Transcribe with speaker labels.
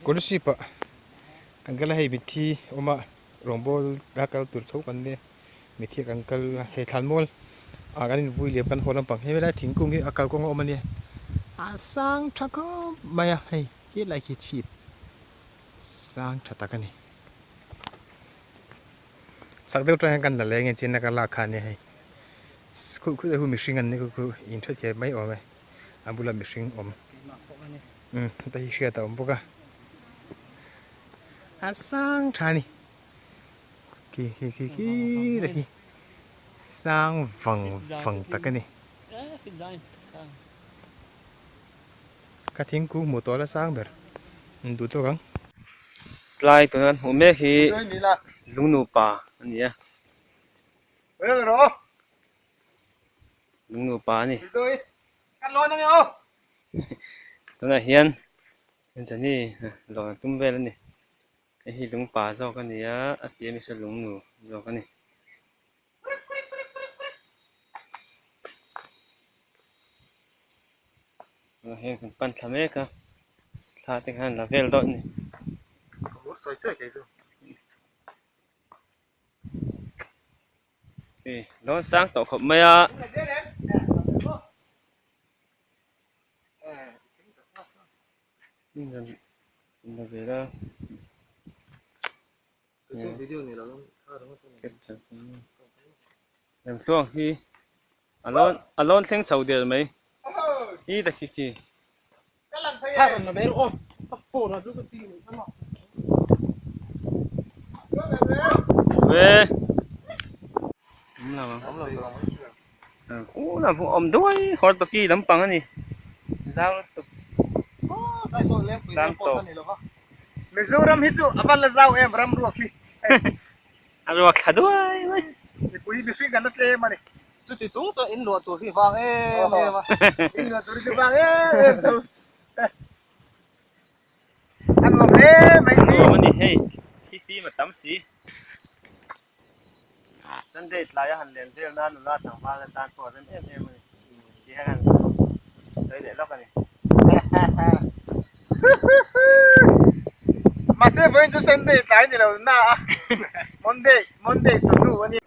Speaker 1: Scholarship ah kan kal a hei mitthi awm a rawngbawl a kal tur tho kan nia mitthi ah kan kal a hei thlanmual ah kan invui liam kan haw lampang hi helai thingkung hi a kalkawng a awm a nia a sang tha khawp mai a hei helai khi chhip sang tha tak a ni chak deuh tang hian kan la leng enchina ka lak kha a nia hei khuh khuh te hu mihring an ni khuh khuh inhrethiam mai awm e. a bula mihring awm umm heta hi hriat a awm bawk a a sang tha a ni khi khi khi khi te khi sang vang vang tak a ni ka thingkung hmuh tawh la sang ber an duh tawk ang.
Speaker 2: Tlai tuna kan hmuh mek hi lungnupa a ni a. Lung nupa a ni. Tunah hian Johnny lawn a tum vel a ni. Hei hi lungpa zawk a ni a, a piah ami saw lungnu zawk a ni. Tunah hian kan pan thla mek a, thla te khan la vel dawt a ni. Dawn sang tawh khawp mai a. Lemtluang hi a lawn a lawn thleng chho der mai khi ta khi khi. Ve awm duai hawr tawki lampang a ni zau lutuk tlang tawp.
Speaker 3: Mizoram hi chu a va la zau em ram ruak hi.
Speaker 2: A ruak thla duai mai.
Speaker 3: Mipui mihring kan la tlem a ni. Chuti chung chuan in luah tur hi vang em em a. In luah tur hi chu vang em em tho. A nuam hle mai khi.
Speaker 2: Nuam a ni hei, thli fim a tam si. Sunday tlai a han len vel nan nula tlangval atan pawh a rem em em a ni. Ti hian han sawi leh lawk a ni.
Speaker 3: Mahse vawiin chu Sunday tlai ni lo na a, Monday, Monday chawhnu a ni.